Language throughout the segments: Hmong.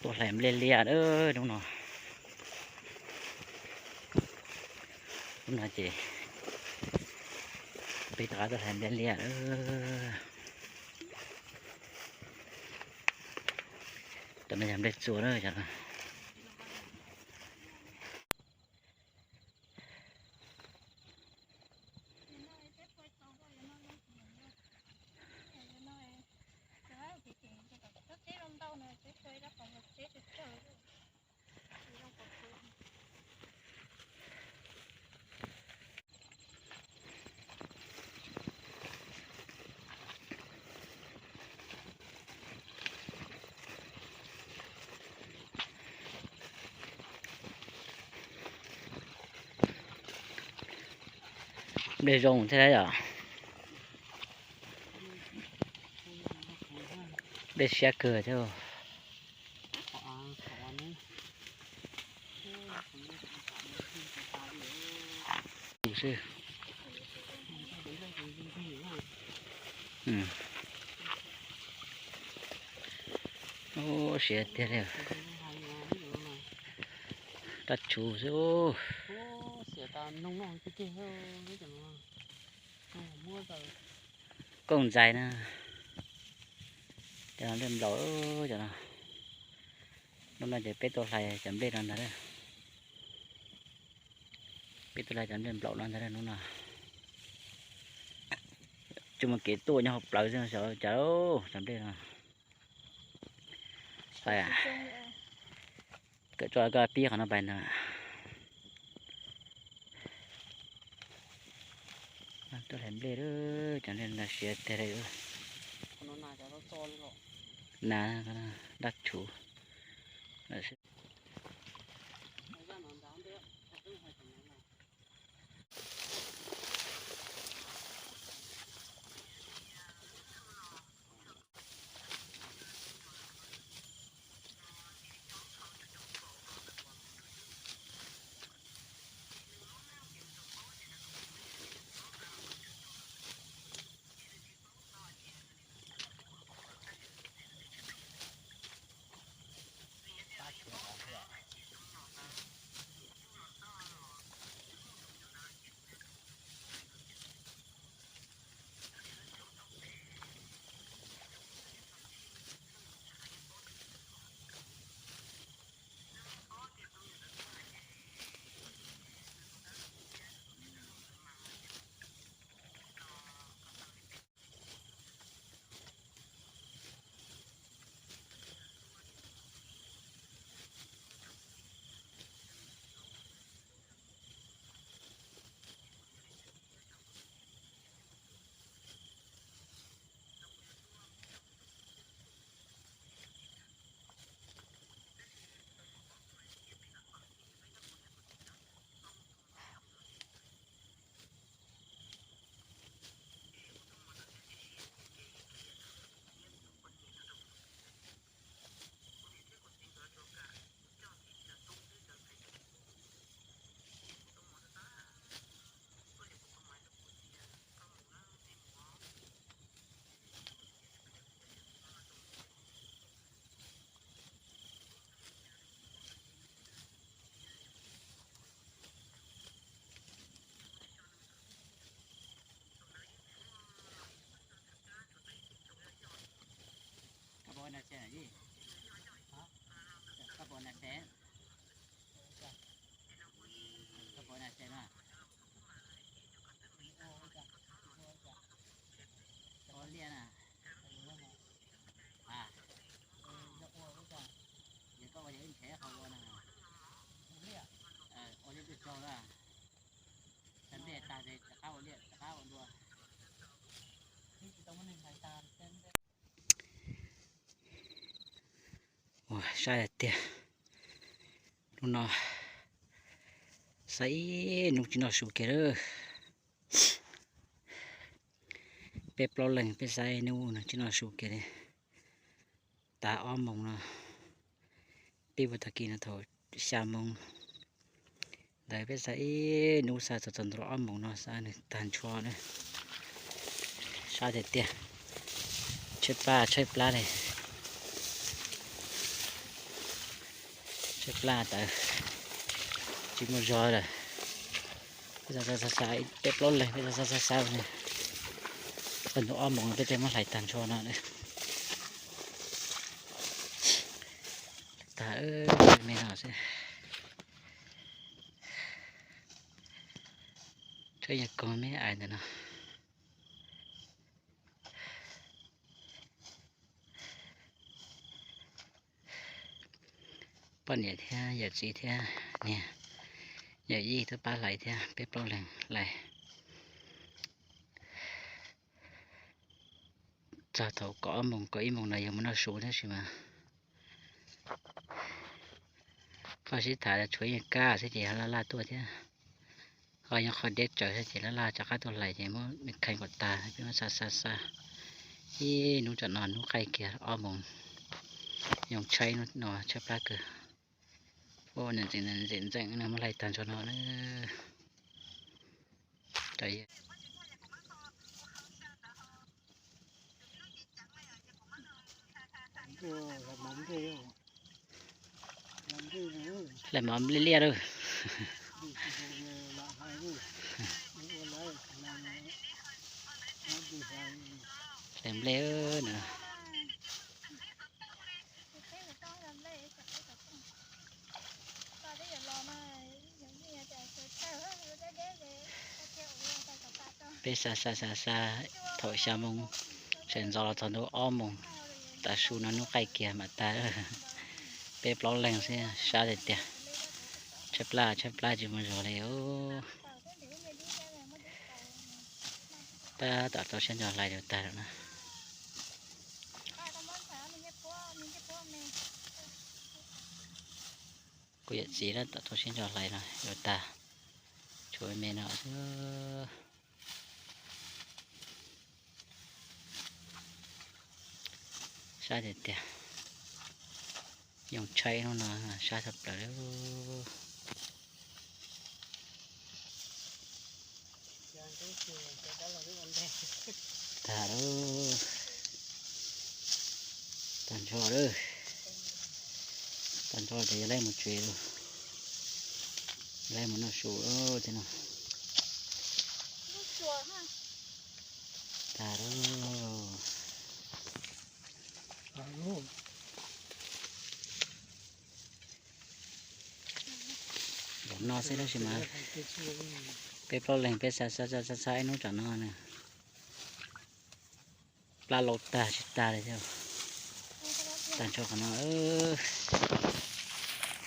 Tuaj hlais nplej liaj lawm hnub no. Hnub no ces peb rov qab tuaj hlais nplej liaj lawm. Cov no yog nplej txua na, cov no. Nplej zoo thiab yom. Nplej siab kawg thiab. Siav tiag li. Rab tshuv xwb. Kooj ntxais na. Cov no nplej nplaum cov no. Hnub no ces peb tuaj hlais cov nplej no ntag. Peb tuaj hlais cov nplej nplaum no ntag hnub no. Tsis muaj kev tuaj nyob hauv plawv xwb xyov cas cov nplej no. Kawm tso koj pib qhov no pais ntag. Tuaj hlais nplej, cov nplej no siav tiag li. Na, dab tshuv. Ua liaj na. Yog koj ua yog ib nrhiav qhov ua na. Ua liaj twb tsaug na. Tag nplej tag ces rov qab ua liaj rov qab ua dua. Ua saib tiag. Hnub no saib ib hnub tsis noj su kiag lawm. Peb plaub leeg peb saib ib hnub no tsis noj su kiag li. Tag ob moos no, pib puag tag kis no thaum xya moos ntawd peb saib ib hnub, saib txog txog ntua ob moos no saib nws tag nrho na. Saib tiag tiag, tshaib plab tshaib plab li. Plab tas, tsis muaj zog lawm. Peb xav xav xav xav peb plaub leeg, peb xav xav xav xav ne, tau ntawm ob moos peb thiaj muab hlais tag nrho no. Tag me no xwb. Tsheb yog koog me ais ntawm no. Poj niam thiab yawm txiv thiab niag yawm yij twb pab hlais thiab, peb plaub leeg hlais. Txog thaum kaum ob moos kaum ib moos no yog mus noj su tab sis mas faj sib tham tshuav yeej kab xwb ces laj laj tuaj thiab. Ho yog qhov deb tsawv xwb ces laj laj rov qab tuaj hlais ces muab kheej kom tag, peb muab xa xa xa. Ib hnub tsam no hnub qaij kiag ob moos, yoo tshaib no tshaib plab kawg. Ntxim ntxim ntxim ntxeem no muab hlais tag nrho no na. Hlais mov liaj liaj lawm. Hlais nplej na. Peb xa xa xa xa thaum xya moo, sawv ntxov los txog ntua ob moos, tav su no hnub qaij kiag mam tag. Peb plaub leeg xwb sab tiag tiag. Tshaib plab tshaib plab tsis muaj zog li. Tab tom rau siab ntso hlais yuav tag lawm na. Kuv yawm txiv tab tom rau siab ntso hlais no yuav tag, tshuav me no xwb. Sab tiag tiag, yoo tshaib hnub no sab tshaj plaws li. Tag lawm, tag nrho lawm, tag nrho ces yog laib mus tsev lawm, laib mus noj su thiab no. Tag lawm. Zaum no xwb tab sis mas peb plaub leeg peb xa xa xa xa ib hnub tsam no na. Plab laus tag tsis tag li thiab. Tag nrho qhov no,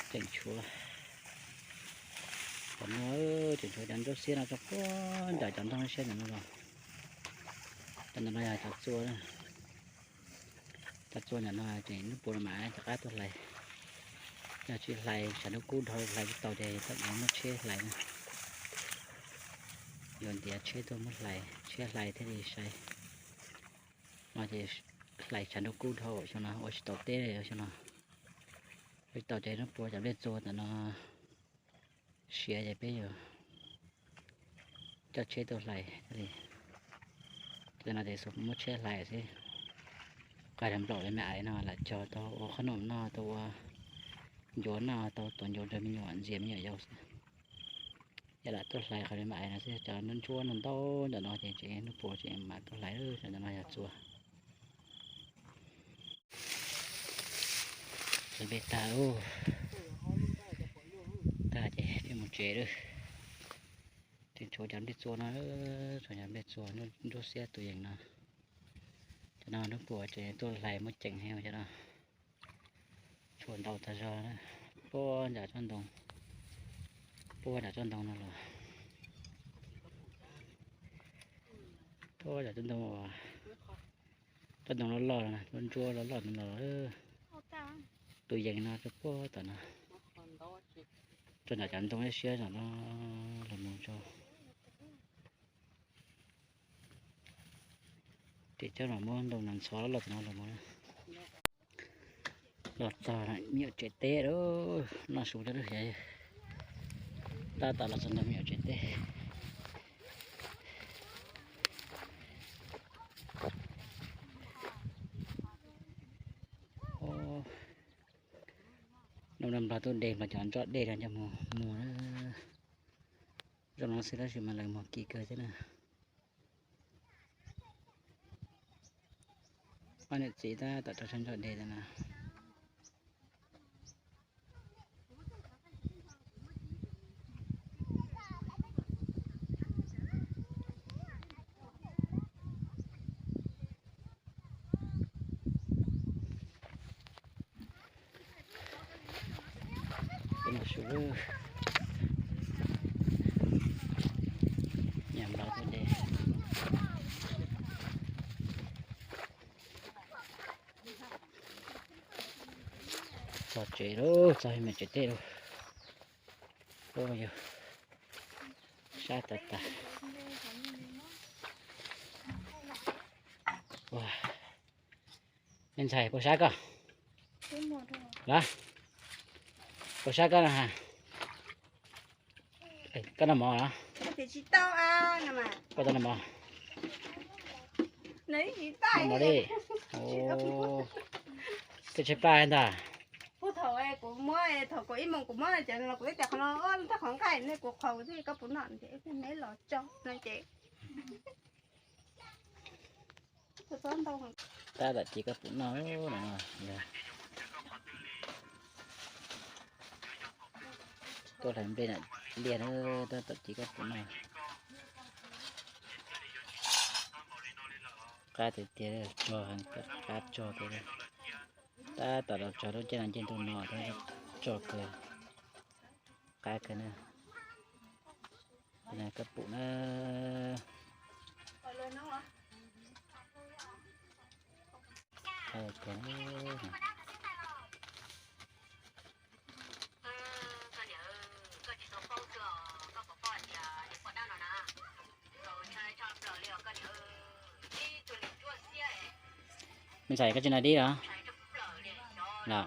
tseem tshuav, qhov no tseem tshuav cov nruab xiab no tso puag nram cov ntoo siab ntawm no los. Cov ntawm no yog cov txua, cov txua ntawm no ces hnub puav no mam rov qab tuaj hlais. Yog tsis hlais tshav ntuj kub dhau hlais tsis tau ces tau muab tsheb hlais na. Yuav ntiav tsheb tuaj muab hlais, tsheb hlais thiaj li sai. No ces hlais tshav ntuj kub dhau xyoo no ua tsis tau teb li xyoo no. Ua tsis tau ces hnub puav cov nplej txua ntawm no siav ces peb yuav coj tsheb tuaj hlais thiaj li. Cov no ces muab tsheb hlais xwb. Qab nplaum li me ais no lam cog tau ua qhob noom noj, tau ua ncuav noj, tau tuav ncuav rau me nyuam ntxias me nyuam yaus xwb. Yog lam tuaj hlais qhov li me ais no xwb, cov ntsuab ntau ntau ntawm no ces tseem hnub puav tseem mam tuaj hlais, cov ntawm no yog txua. Hlais nplej tag, tag ces peb mus tsev lawm. Tseem tshuav cov nplej txua no, tshuav cov nplej txua nruab xiab tus yees no. Cov no hnub puav tseem tuaj hlais muaj ceem heev cov no. Tshuav ntau tag zog na, puag nram tsob ntoo, puag nram tsob ntoo no los, puag nram tsob ntoo uas, tsob ntoo loj loj, lub ntsuab loj loj no los, tus yees no rau puag tom no, rau nram cov ntoo siab siab tom no los mus rau. Ces coj los muab ntoo no ntxhov loj tom no los mus. Los txog me nyuam tsev teb lawm, noj su rau lawm. Tab tom los txog ntawm me nyuam tsev teb. Nplo, nplo tus dej, nplo cov ntsos dej no coj mus muag na. Zoo no xwb tab sis mas lawv muag kim kawg thiab na. Ob niam txiv tab tom rau sab ntsos dej ntawd na. Nyam nplo tus dej. Txog tsev lauj, txog me tsev tej lauj. Ua yog sab tas tas. Ua, me ntxhais puas sab koj? Los, puas sab koj no ha? Koj noj mov los? Koj tsis tau noj mov? Noj mov li. Koj tshaib plab ntag. Puag thaum kuv muab, thaum kuv ib moos kuv muab cov no los kuv twb tias qhov no ua ntag qhov nqaij ne, kuv qhuas kuv thiaj li koj puas noj ces me los tso no ces. Tab tom ci koj pum noj no. Tuaj hlais nplej na, liaj na, tab tom ci koj pum noj. Qab tiag tiag, tsog, qab tsog tiag. Tab tom los txog lub caij no ncej ntuj no tab tsog kawg, qab kawg na. Koj pum na. Me ntxhais, koj tsis noj dib los? Los.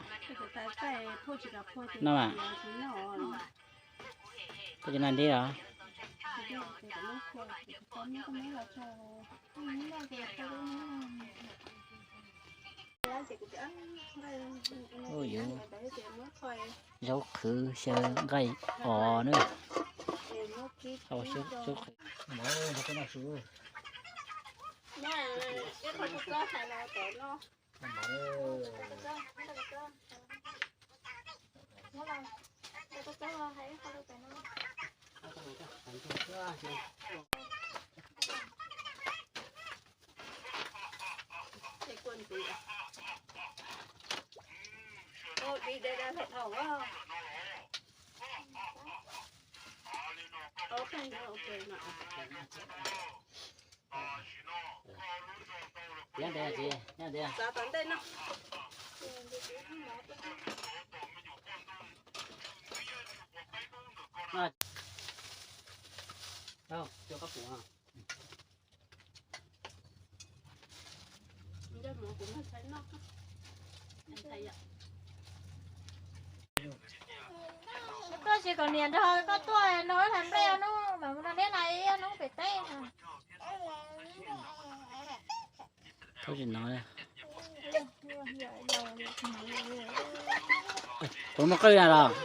No mas. Koj tsis noj dib los? Ua yuav zaub qhwv xyaw nqaij os na. Zaub qhwv. Txav tom ntej no. Koj tsis kom niam nrog koj tuaj no, hlais nplej hnub mas mus noj dib hlais ib hnub pem teb no. Tsis no, puas muaj qwj na los?